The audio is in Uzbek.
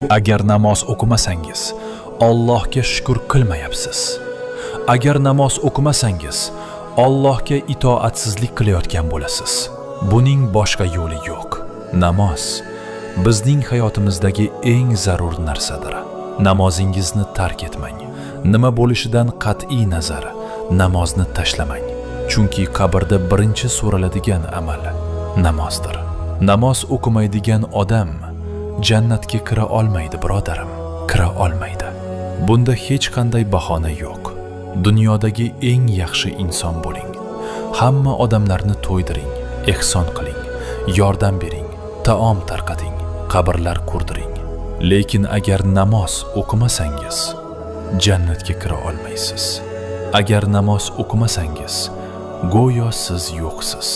Agar namoz o'qimasangiz, Allohga shukr qilmayapsiz. Agar namoz o'qimasangiz, Allohga itoatsizlik qilayotgan bo'lasiz. Buning boshqa yo'li yo'q. Namoz bizning hayotimizdagi eng zarur narsadir. Namozingizni tark etmang. Nima bo'lishidan qat'iy nazar namozni tashlamang. Chunki qabrda birinchi so'raladigan amal namozdir. Namoz o'qimaydigan odam jannatga kira olmaydi, birodarim, kira olmaydi. Bunda hech qanday bahona yo'q. Dunyodagi eng yaxshi inson bo'ling. Hamma odamlarni to'ydiring, ehson qiling, yordam bering, taom tarqating, qabrlar qurdiring. Lekin agar namoz o'qimasangiz, jannatga kira olmaysiz. Agar namoz o'qimasangiz, go'yo siz yo'qsiz.